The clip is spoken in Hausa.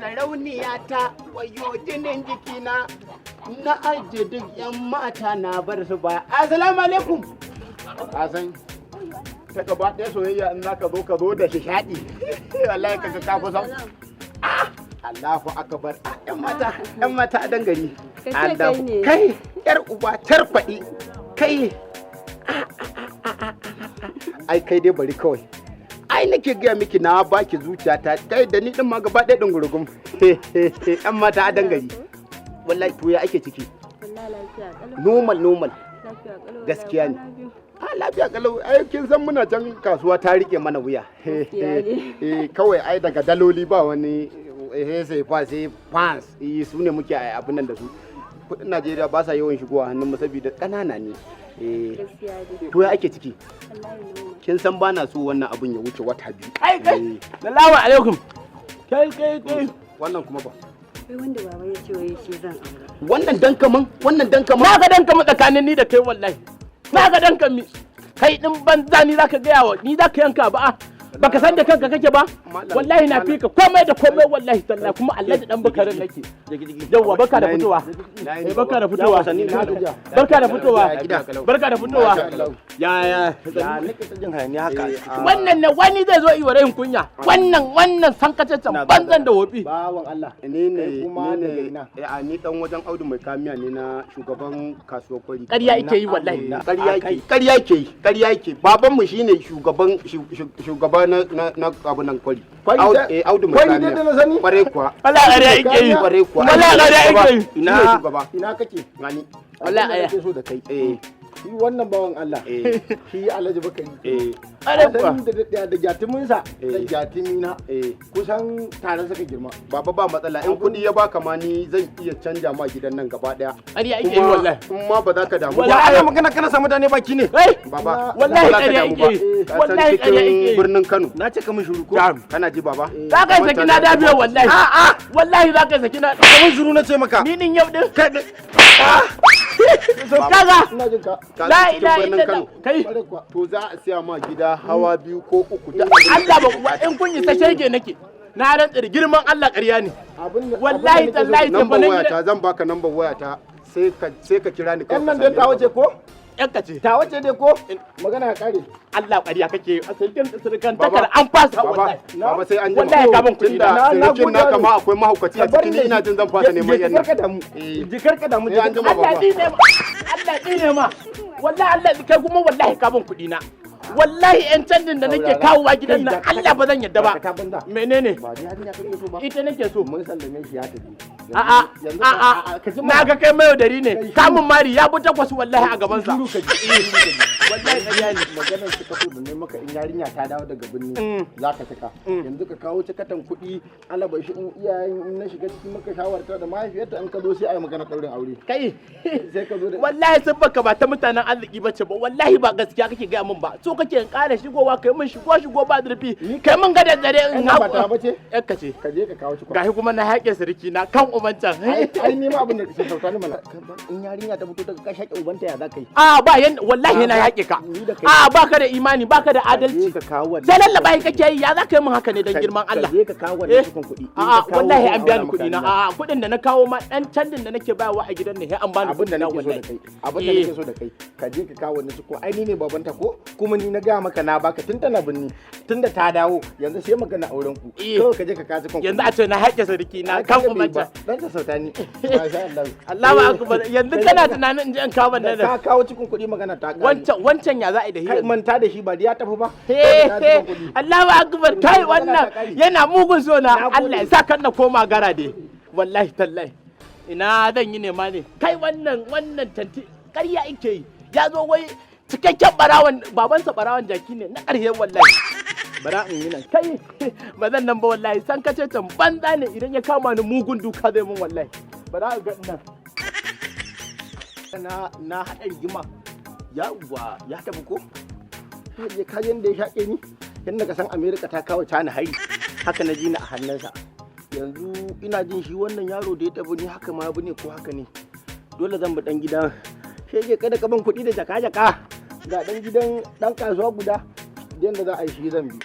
Sarauniya ta, wayo jinin jikina, na ajiye duk yan mata na bar su ba. Assalamu alaikum. Ka san ta gaba ɗaya soyayya, in zaka zo, ka zo da nishaɗi. Wallahi kaga ka kusan. Ah, Allahu akbar. Ah, yan mata, yan mata a dangari. Ka ce kai ne. Kai, yar uba tarfaɗi. Kai. Ai kai dai bari kawai. Ai nake gaya miki, na baki zuciyata, kai da ni din ma gaba ɗaya ɗungurugum. Yan mata a dangari. Wallahi, to ya ake ciki? Wallahi lafiya kalau. Normal, normal. Lafiya kalau. Gaskiya ne. Kwana biyu. A lafiya kalau, ai kin san muna can kasuwa ta rike mana wuya. Gaskiya ne. Eh, kawai ai daga daloli ba wani sai fa sai pounds, eh, su ne muke ai abin nan da su. Kudin Najeriya ba sa yawan shigowa hannun mu saboda ƙanana ne. Eh. Gaskiya ne. To ya ake ciki? Wallahi normal. Kin san ba na so wannan abun ya wuce wata 2. Kai, kai. Salamu alaikum. Kai, kai, kai. Wannan kuma ba. Kai, wanda baba ya ce wai shi zan aura. Wannan dan kaman, wannan dan kaman. Na ga dan kama tsakanin ni da kai wallahi. Na ga dan kami. Kai din banza, ni zaka gaya wa, ni zaka yanka ba? Baka san da kanka kake ba? Malam, Wallahi na malam. fika komai da komai, wallahi tallahi, kuma Alhaji dan Bakarin nake. Yawwa, barka da fitowa. Eh, barka da fitowa. Barka da fitowa. Barka da fitowa. Ya ya. Ya nake ta jin hayaniya haka? Wannan ne wani zai zo yi wa rayin kunya. Wannan sankataccen banzan da wofi. Bawan Allah. Ni ne. Kai kuma ni daga ne ina? Eh, a ni dan wajen Audu mai kamiya ne, na shugaban kasuwar Kwari. Ƙarya yake yi wallahi. Ƙarya yake, ƙarya yake, ƙarya yake. Babanmu shine shugaban shugaba na abu nan Kwari. Kwari Eh, Audu mai Kwari kamiya. dai da na sani? Kwarai kuwa. Wallahi ƙarya yake yi. Kwarai kuwa. Wallahi ƙarya yake yi. Ina Ina shugaba. Ina kake? Gani. Wallahi Abin da nake so da kai. Eh. Shi wannan bawan Allah. Eh. Shi Alhaji Bakari. Eh. Ƙwarai kuwa. San da gyatuminsa da Eh. gyatumina Eh. kusan tare suka girma. Baba, ba matsala, in kuɗi ya baka ma ni zan iya canja ma gidan nan gaba ɗaya. Ƙarya yake yi wallahi. In ma ba za ka damu ba. Wallahi. Ana magana kana sa mutane baki ne. Kai. Baba, Wallahi ba za ka ƙarya damu ba. yake yi. Ka san Wallahi ƙarya yake cikin yi. birnin Kano. Na ce ka min shiru ko? Kana ji, baba? Za ka yi saki na dabiya wallahi. A'a. Wallahi za ka yi saki na. Ka min shiru na ce maka. Ni din yau din. Kai Kaga. Ina jin ka. Ka La san cikin ilaha birnin illallah. Kano. Kai. Kwarai kuwa. To za a siya ma gida hawa biyu ko uku da Allah ba in kun yi ta shege nake. Na rantsa da girman Allah ƙarya ne. Wallahi Wallahi tallahi Nambar tafanin wayata gidan. zan baka, nambar wayata, sai ka kira ni kawai Yan ka nan dai same ta ni. wace ko? Yanka ce. Ta wace dai ko? Magana ya kare. Allah ƙarya kake a sarkin sirkan Baba, takar an fasa Baba, wallahi. baba, sai an jima. Wallahi ka ban kuɗi Tunda na. Na sirikin gode naka ne. ma akwai mahaukaci a cikin, ni ina jin zan fasa neman yan Jikar ka nan. damu. Eh. Jikar ka damu. Sai an jima Allah baba. tsine ma. Allah tsine ma. Wallahi Allah, kai kuma wallahi ka ban kuɗi na. Wallahi yan canjin da nake kawowa gidan nan, Allah ba zan yadda ba. Dakata banza. Menene? Ba dai yarinya kake so ba. Ita nake so. Mun sallame shi ya tafi. A'a, Yanzu a'a, ka ji na ga kai mayaudari ne. Kai shiru. Kamun mari ya bi takwas wallahi a gabansa. Shiru ka ji. Wallahi ƙarya ne. Maganar suka so da ne maka, in yarinya ta dawo daga birni za ka cika. Yanzu ka kawo cikatan kuɗi, alaba shi in iyayen in na shiga cikin maka shawarta da mahaifiyarta, in ka zo sai a yi magana ɗaurin aure. Kai, Sai ka zo da wallahi sun baka ba ta mutanen arziki bace ba, wallahi ba gaskiya kake gaya min ba. So kake in ƙara shigowa, kai min shigo shigo ba zurfi. Kai min gadar zare in Yan ba ta bace? Yakka ce. Ka je ka kawo cikon. Gashi kuma na haƙe siriki na kan uban can. Ai ni ma abin da kake sauta ni mana. In yarinya ta fito daga ka shaƙe ubanta, ya za ka yi? A ba yan wallahi na haƙe ka. Ni da kai. A baka da imani, baka da adalci. Ka je ka kawo wannan. Sai lallaba kake yi, ya za ka yi min haka ne dan girman Allah? Ka je ka kawo wannan Eh? cikon kuɗi. In A'a, ka kawo, wallahi zan an biya ni aura kuɗi na. maka. A'a, kuɗin da na kawo ma, dan canjin da nake bayarwa a gidan ne, sai an bani Abin da kuɗi na nake so da wallahi. kai, abin da Eh. nake so da kai, ka je ka kawo wannan ciko. Ai ni ne babanta ko, kuma ni na gaya maka na baka tun tana binni, tun da ta dawo yanzu sai magana auren ku. Eh. Kawai ka je ka kawo cikon. Yanzu a ce na haƙe sarki na kan uban can. Dan ta sauta ni, masha Allah. Allahu akbar, yanzu kana tunanin in je in kawo wannan Da ka da kawo cikin kuɗi, magana ta ƙare. Wancan ya za a yi da Kai hira? manta da shi, ba da ya tafi ba. He Ka he cikon kuɗi. Allahu akbar, kai wannan yana mugun so na. Na gode. Allah ya sa kan na koma gara dai. Wallahi tallahi. Ina zan yi nema ne. Kai, wannan tanti ƙarya yake yi. Ya zo wai cikakken barawan, babansa barawan jaki ne na ƙarshe wallahi. Bara in yi nan. Kai, ba zan nan ba wallahi, san kace can banza ne, idan ya kama ni mugun duka zai mun wallahi. Bara ga nan. Na haɗa rigima yawwa, ya tafi ko ya ka yanda ya shaƙe ni, yanda ka san America ta kawo China hari, haka na ji ni a hannunsa. Yanzu ina jin shi wannan yaro da ya tafi ni haka ma bi ne ko haka ne, dole zan bi dan gidan shege. Kada ka ban kuɗi da jaka jaka, ga dan gidan dan kasuwa guda, yanda za a yi shi zan bi.